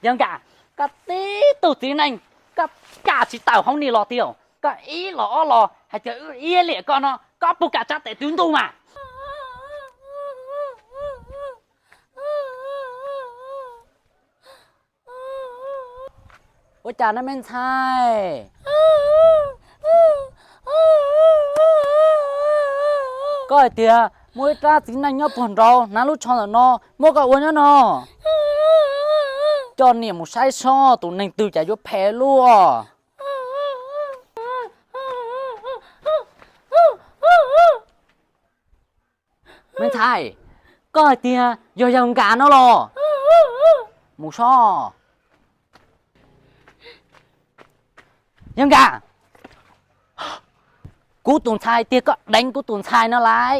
Yawg Nkaj, koj tib tug txiv neej, koj kam tsis tawm hauv ni los tiag? Koj ib los ob los hais tias wb ib liam koj no, koj puas kam tsa tes twv ntuj mas? Ua cas na me ntxhais? Koj hais tias muaj ib rab txiv neej nyob puag nraud hnav lub tsho ntawm no muab koj ua nyob no. Coj niam mus saib seb tus neeg twg cas yuav phem luaj. Me ntxhais, koj hais tias yog yawg Nkaj no los? Mus seb. Yawg Nkaj, kuv tus ntxhais tiag, koj deev kuv tus ntxhais no lauj.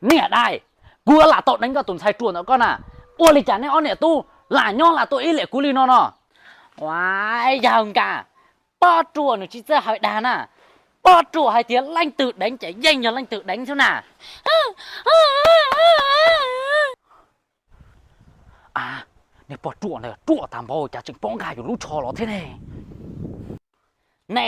Niam dais, kuv lam tau deev koj tus ntxhais ruam ntawm koj na. Ua li cas nej ob niam tub lam nyob lam tuaj ib liam kuv li no no? Ua, yawg Nkaj, Pob Ruam nws tsis txawj hais dag na. Pob Ruam hais tias leej twg deev ces yeej yog leej twg deev xwb na. A, niag Pob Ruam ntawd ruam tag npaum cas tseem paub nqa yus lub tsho los thiab ne. Ne,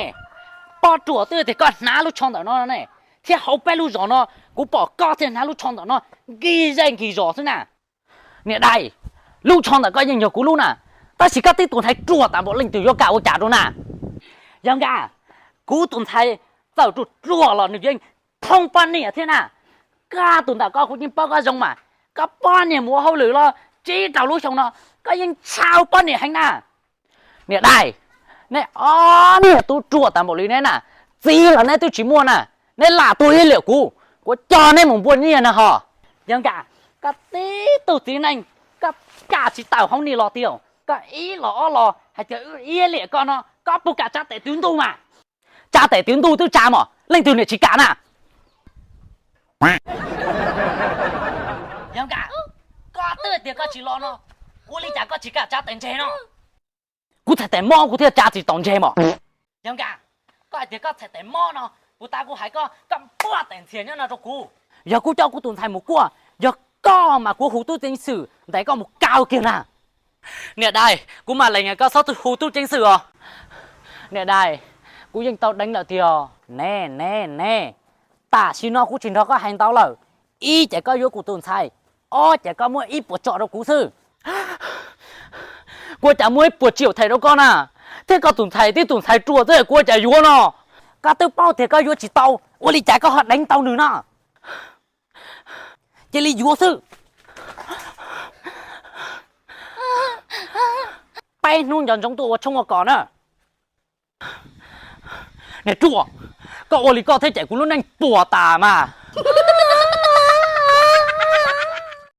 Pob Ruam, twb tias koj hnav lub tsho ntawm no ne, thiab hauv peb lub zos no kuv pom koj thiaj hnav lub tsho ntawm no nkig zej nkig zos xwb na. Niam dais, lub tsho ntawm koj yeej yog kuv lub na, tab sis koj tib tus ntxhais ruam tag npaum leej twg yuav kam ua cas rau na? Yawg Nkaj, kuv tus ntxhais txawm ruam ruam los nws yeej thoob poj niam thiab na. Koj tus ntawm koj kuv yeej paub koj zoo mas, koj poj niam mus ua hauj lwm los tsib rau lub xyoo no koj yeej tshau poj niam heev na. Niam dais, nej ob niam tub ruam tag npaum li neb na, txiv los neb twb tsis muaj na, neb lam tuaj ib liam kuv, kuv coj neb mus npuaj nyiaj na ho. Yawg Nkaj, koj tib tug txiv neej, koj kam tsis tawm hauv ni los tiag? Koj ib los ob los hais tias wb ib liam koj no, koj puas kam tsa tes twv ntuj mas? Tsa tes twv ntuj twb tsa mas, leej twg niam tsis kam na. Yawg Nkaj, koj twb tias koj tsis los no, ua li cas koj tsis kam tsa tes ntseg no? Kuv txhais tes mob kuv thiaj tsa tsis tau ntseg mas. Yawg Nkaj, koj hais tias koj txhais tes mob no, puag ta kuv hais koj, koj npuaj tes ntxhias nyob no rau kuv. Yog kuv coj kuv tus ntxhais mus kuaj, yog koj mas kuv hu tub ceev xwm ntes koj mus kaw kiag na. Niam dais, kuv mam lees koj txhob hu tub ceev xwm os. Niam dais, kuv yeej tau deev lawm tiag. Ne ne ne, tam sim no kuv tsis nrog koj hais ntau lawm. Ib ces koj yuav kuv tus ntxhais, ob ces koj muab ib puas tsom rau kuv xwb. Kuv cas muaj ib puas triệu them rau koj na, thiab koj tus ntxhais tib tus ntxhais ruam xwb kuv cas yuav no. Koj twb paub tias koj yuav tsis tau, ua li cas koj ho deev tau nws no? Cia li yuav xwb. Peb hnub nco ntsoov tuaj ua tshoob ua kos na. Niag ruam, koj ua li koj thiab ces kuv lub neej puas tas mas.